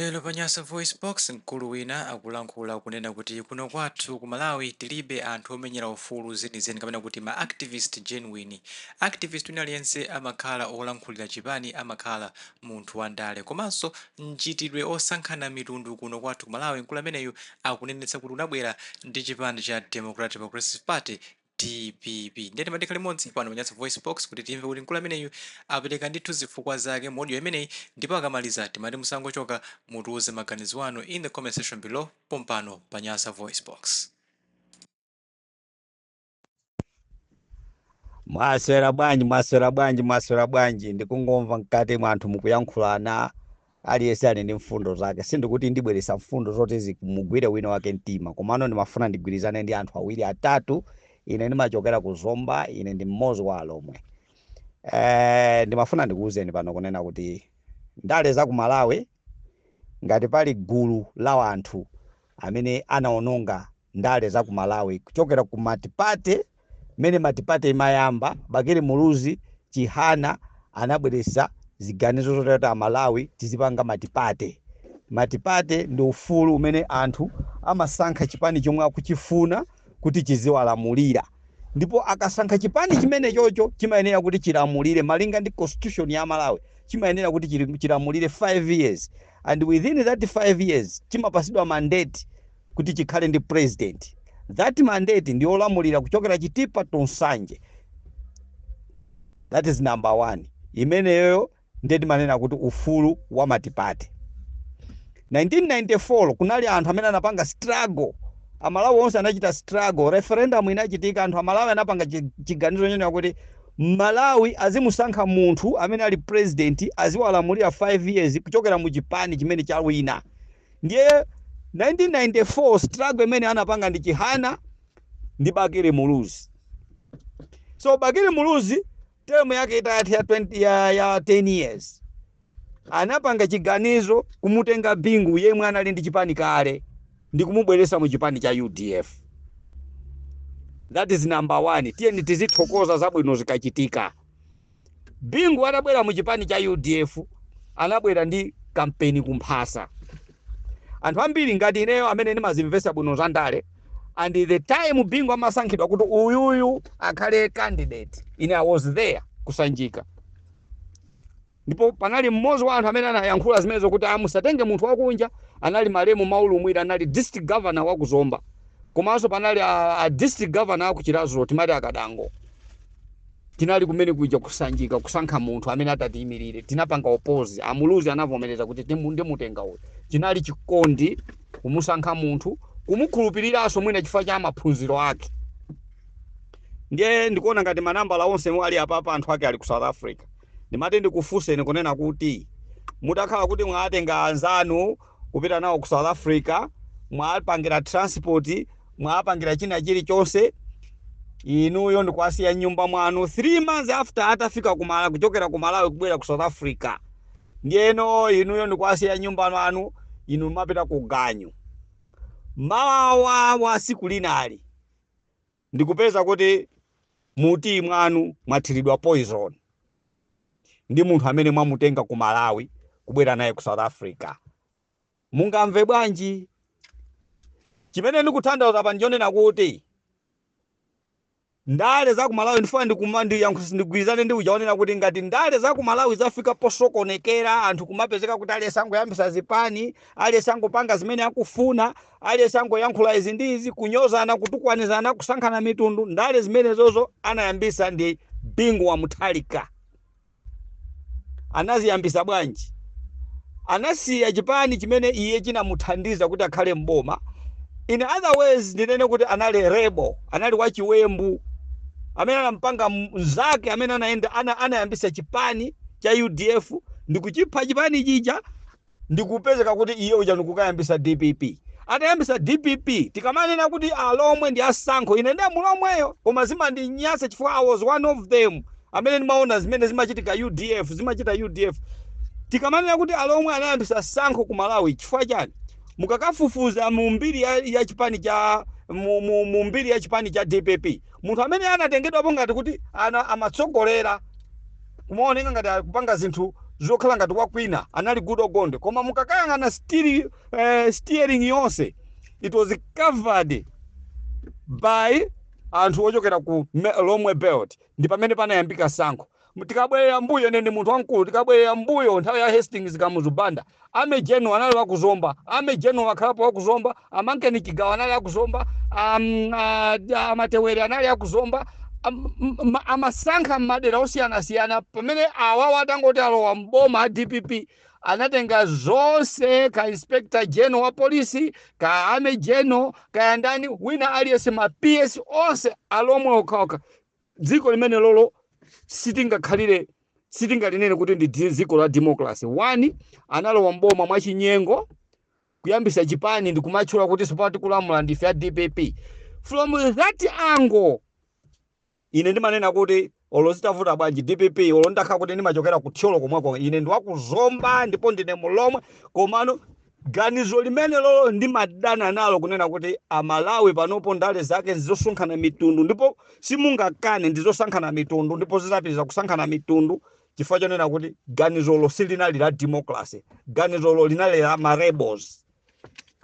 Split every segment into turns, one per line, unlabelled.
Lero pa Nyasa VoiceBox, mkulu wina akulankhula kunena kuti kuno kwathu ku Malawi tilibe anthu omenyera ufulu zenizeni kapena kuti ma activist genuine. Activist wina aliyense amakhala olankhulira chipani, amakhala munthu wandale. Komanso mchitidwe osankhana mitundu kuno kwathu ku Malawi, mkulu ameneyu akunenetsa kuti unabwera ndi chipani cha Democratic Progressive Party, DPP. Ndiye timati tikhale limodzi pano pa Nyasa VoiceBox kuti timve kuti mkulu ameneyu apereka ndithu zifukwa zake mu audio imeneyi, ndipo akamaliza timati musangochoka, mutiuze maganizo anu in the comment section below pompano pa Nyasa VoiceBox.
Mwaswera bwanji, mwaswera bwanji, mwaswera bwanji? Ndikungomva mkati mwa anthu mukuyankhulana, aliyense ali ndi mfundo zake. Sindikuti ndibweresa mfundo zoti zimugwire wina wake mtima, komano ndimafuna ndigwirizane ndi anthu awiri atatu. Ine ndimachokera ku Zomba, ine ndi mmodzi wa Alomwe. Ndimafuna ndikuwuzeni pano kunena kuti ndale za ku Malawi, ngati pali gulu la anthu amene anaononga ndale za ku Malawi kuchokera ku multiparty, mmene multiparty imayamba, Bakili Muluzi, Chihana anabweretsa ziganizo zoti Amalawi tizipanga multiparty. Multiparty ndi ufulu umene anthu amasankha chipani chomwe akuchifuna kuti chiziwalamulira, ndipo akasankha chipani chimene chocho chimayenera kuti chilamulire malinga ndi constitution ya Malawi, chimayenera kuti chilamulire 5 years, and within that 5 years chimapasidwa mandate kuti chikhale ndi president. That mandate ndi yolamulira kuchokera Chitipa to Nsanje. That is number one. Imeneyo ndiye timanena kuti ufulu wa multiparty. 1994 kunali anthu amene anapanga struggle, Amalawi onse anachita struggle, referendum inachitika, anthu Amalawi anapanga chiganizo chonena kuti Malawi azimusankha munthu amene ali president aziwalamulira 5 years kuchokera mu chipani chimene chawina. Ndiye 1994 struggle imene anapanga ndi Chihana ndi Bakili Muluzi. So Bakili Muluzi term yake itatha ya 20, ya 10 years, anapanga chiganizo kumutenga Bingu yemwe anali ndi chipani kale ndi kumubweretsa mu chipani cha UDF. That is number one. Tiyeni tizithokoza zabwino zikachitika. Bingu atabwera mu chipani cha UDF anabwera ndi kampeni kumphasa. Anthu ambiri ngati ineyo amene ndimazimvesa bwino za ndale, and the time Bingu amasankhidwa kuti uyuyu akhale candidate, ine I was there kusanjika, ndipo panali mmodzi wa anthu amene anayankhula zimenezo kuti musatenge munthu wakunja, anali malemu Maulumwira, anali district governor wa ku Zomba, komanso panali a district governor aku Chiradzulu, timati Akadango. Tinali kumene kuja kusanjika kusankha munthu amene atatiyimirire, tinapanga oppose. Amuluzi anavomereza kuti ndimutenga uyu. Chinali chikondi kumusankha munthu, kumukhulupiriranso mwina chifukwa cha maphunziro ake. Ndiye ndikuona ngati manambala onse ali apapa anthu ake ali ku South Africa. Ndimati ndikufunseni kunena kuti mutakhala kuti mwatenga anzanu kupita nawo ku South Africa, mwapangira transport, mwapangira china chilichonse, inuyo ndikuwasiya nyumba mwanu 3 months after atafika kumala kuchokera ku Malawi kubwera ku South Africa, ndiyeno inuyo ndikuwasiya nyumba mwanu, inu mapita ku ganyu, mawa wa siku linali ndikupeza kuti muti mwanu mwathiridwa poison ndi munthu amene mwamutenga ku Malawi kubwera naye ku South Africa, mungamve bwanji? Chimene ndikutanthauza pa njonena kuti ndale za ku Malawi, ndifuna ndigwirizane ndi uja onena kuti ngati ndale za ku Malawi zafika posokonekera, anthu kumapezeka kuti aliyense angoyambisa zipani, aliyense angopanga zimene akufuna, aliyense angoyankhula izi ndi izi, kunyozana, kutukwanizana, kusankhana mitundu, ndale zimenezozo anayambisa ndi Bingu wa Mutharika. Anaziyambisa bwanji? Anasiya chipani chimene iye chinamuthandiza kuti akhale mboma. In other ways ndinene kuti anali rebel, anali wachiwembu amene anampanga mnzake amene anayambisa chipani cha UDF ndikuchipha chipani chija, ndikupezeka kuti iye uja ndikukayambisa DPP. Atayambisa DPP, tikamanena kuti Alomwe ndi asankho, ine ndi Mulomweyo, koma zimandinyasa chifukwa I was one of them amene ndimaona zimene zimachitika UDF, zimachita UDF. Tikamanena kuti Alomwe anayambisa sankho ku Malawi, chifukwa chani? Mukakafufuza mu mbiri ya chipani cha mu mbiri ya chipani cha DPP, munthu amene anatengedwapo ngati kuti amatsogolera kumaoneka ngati akupanga zinthu Zokhala ngati wakwina anali Goodall Gondwe, koma mukakayang'ana steering yonse, it was covered by anthu ochokera ku Lomwe Belt. Ndi pamene panayambika sankho. Tikabwerera mbuyo, ine ndi munthu wamkulu, tikabwerera mbuyo nthawi ya Hastings Kamuzu Banda, Army General anali wakuzomba, Army General akhalapo wakuzomba, Amankeni Chigawa anali akuzomba, Amatewere anali akuzomba. Amasankha madera osiyanasiyana. Pamene awawa atangoti alowa mboma a DPP, anatenga zonse, ka Inspector General wa polisi, ka Army General, kayandani, wina aliyense, ma PS onse Alomwe okhaokha. Dziko limene lolo sitingakhalire, sitingalinene kuti ndi dziko la democracy. One, analowa mboma mwachinyengo, kuyambisa chipani ndi kumatchula kuti sipati kulamula ndife ya DPP. From that angle, ine ndimanena kuti olo zitavuta bwanji, DPP, olo ndakhala kuti ndimachokera ku Thyolo komweko, ine ndiwakuzomba ndipo ndine Mulomwe, komano ganizo limene lolo ndimadana nalo, kunena kuti Amalawi panopo ndale zake ndizosankhana mitundu, ndipo simungakane, ndizosankhana mitundu, ndipo zidapitiriza kusankhana mitundu, chifukwa chonena kuti ganizolo silinali la democracy, ganizolo linali la ma rebels.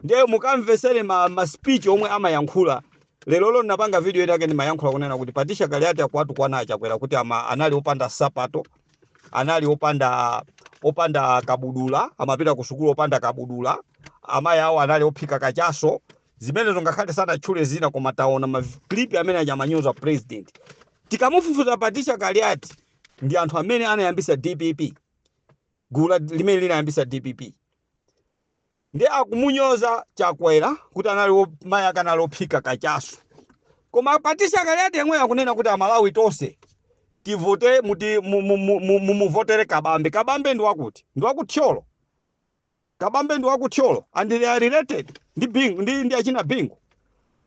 Ndiye mukamvesere ma speech omwe amayankhula lero lo. Napanga video yake, ndimayankhula kunena kuti Patricia Kaliati akuwatukwana Achakwera kuti anali opanda sapato, anali opanda kabudula, amapita ku sukulu opanda kabudula, amayi awo anali ophika kachaso. Zimenezo ngakhale sanatchule zina, koma taona ma clip amene ajamanyoza president. Tikamufufuza Patricia Kaliati, ndi anthu amene anayambisa DPP, gulu limene linayambisa DPP, ndi akumunyoza Chakwera kuti anali mayi ake anali ophika kachaso. Koma Patricia Kaliati yemwe akunena kuti Amalawi tonse tivote, muti mumuvotere Kabambe. Kabambe ndi wakuti? Ndi wakuthyolo. Kabambe ndi wakuthyolo and they are related ndi Bingu, ndi achina Bingu,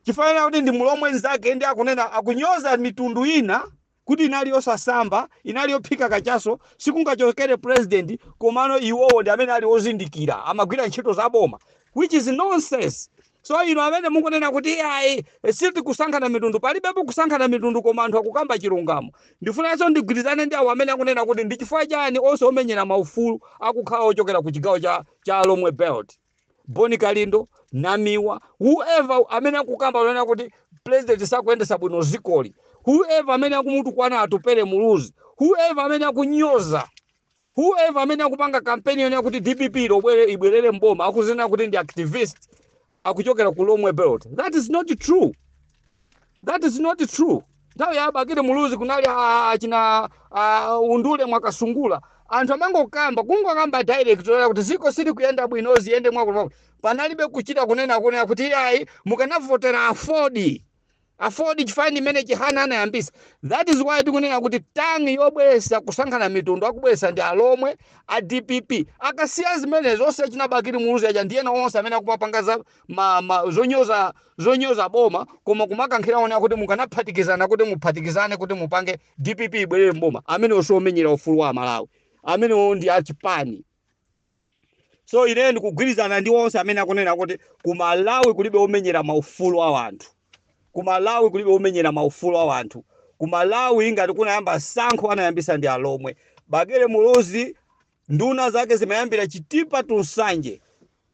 chifanana kuti ndi Mulomwe nzake. Ndi akunena, akunyoza mitundu ina kuti inali yosasamba, inali yophika kachaso, sikungachokere president, komano iwowo ndi amene ali ozindikira, amagwira ntchito zaboma, which is nonsense. So ino amene mukunena kuti ayi, sitikusankhana mitundu, palibepo kusankhana mitundu, koma anthu akukamba chilungamo. Ndifunanso ndigwirizane ndi awo amene akunena kuti ndi chifukwa chani onse omenyera maufulu akukhala ochokera ku chigawo cha Lomwe Belt? Boni Kalindo, Namiwa, whoever amene akukamba kunena kuti president sakuyendesa bwino zikoli, whoever amene akumutukwana Atupele Muluzi, whoever amene akunyoza, whoever amene akupanga kampeni yonena kuti DPP lobwere ibwerere mboma, akuzinena kuti ndi activist, akuchokera ku Lomwe Belt. That is not true, that is not true. Nthawi ya Bakili Muluzi kunali achina Undule Mwakasungula. Anthu amangokamba, kungokamba direct toera kuti ziko sili kuyenda bwino, ziyende mwako. Panalibe kuchita kunena kuti ayi, mukanavotera AFORD. AFORD chifani imene Chihana anayambisa. That is why tikunena kuti tangi yobweresa kusankhana mitundu akubweresa ndi Alomwe a DPP. Akasiya zimenezo, onse achina Bakili Muluzi aja ndiyena onse amene akumapanga za zonyoza boma, koma kumakankhira ona kuti mukanaphatikizana, kuti muphatikizane kuti mupange DPP ibwerere mboma, amene omenyera ufulu wa Malawi, amenewo ndi achipani. So ine ndikugwirizana ndi onse amene akunena kuti ku Malawi kulibe omenyera maufulu a anthu, ku Malawi kulibe omenyera maufulu a anthu. Ku Malawi ngati kunayamba sankho, anayambisa ndi Alomwe. Bakili Muluzi, nduna zake zimayambira Chitipa to Nsanje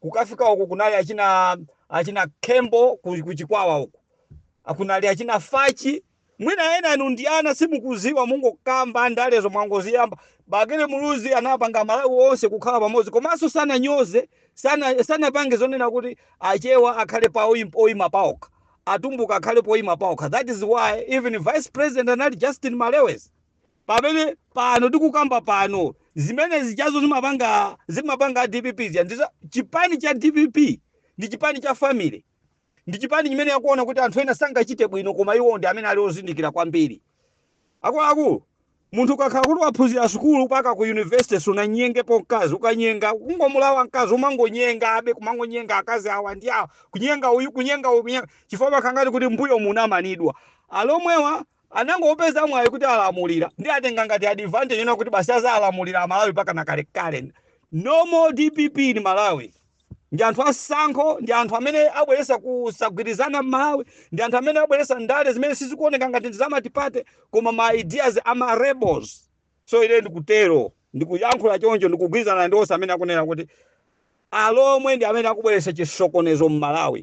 kukafika uku, kunali achina Khembo ku Chikwawa uku, akunali achina Fachi. Mwina ena anu ndi ana, simukuziwa, mungokamba ndalezo, mwangoziyamba. Bakili Muluzi anapanga Malawi onse kukhala pamodzi, komanso sananyoze, sanapange zonena kuti Achewa akhale pa oyima paokha, Atumbuka akhale poyima paokha. That is why even vice president anali Justin Malewezi. Pamene pano tikukamba pano, zimene zichazo zimapanga DPP zija ndizo chipani cha DPP, ndi chipani cha family, ndi chipani chimene akuona kuti anthu ena sangachite bwino, koma iwo ndi amene ali ozindikira kwambiri. Akuluakulu, munthu ukakhala kuti waphunzira sukulu mpaka ku university, sunanyengepo mkazi. Ukanyenga, kungomulawa mkazi, umangonyenga abe, kumangonyenga akazi awa ndi awa, kunyenga uyu, kunyenga uyu, kunyenga, chifukwa makhala ngati kuti mbuyo munamanidwa. Alomwewa anangopeza mwayi kuti alamulira, ndi atenga ngati advantage yona kuti basi azalamulira Amalawi mpaka na kalekale. No more DPP in Malawi. Ndi anthu asankho, ndi anthu amene abweresa kusagwirizana m'Malawi, ndi anthu amene abweresa ndale zimene sizikuoneka ngati ndi za multiparty, koma ma ideas ama rebels. So ine ndikutero. Ndikuyankhula choncho, ndikugwirizana ndi onse amene akunena kuti Alomwe ndi amene akubweretsa chisokonezo m'Malawi.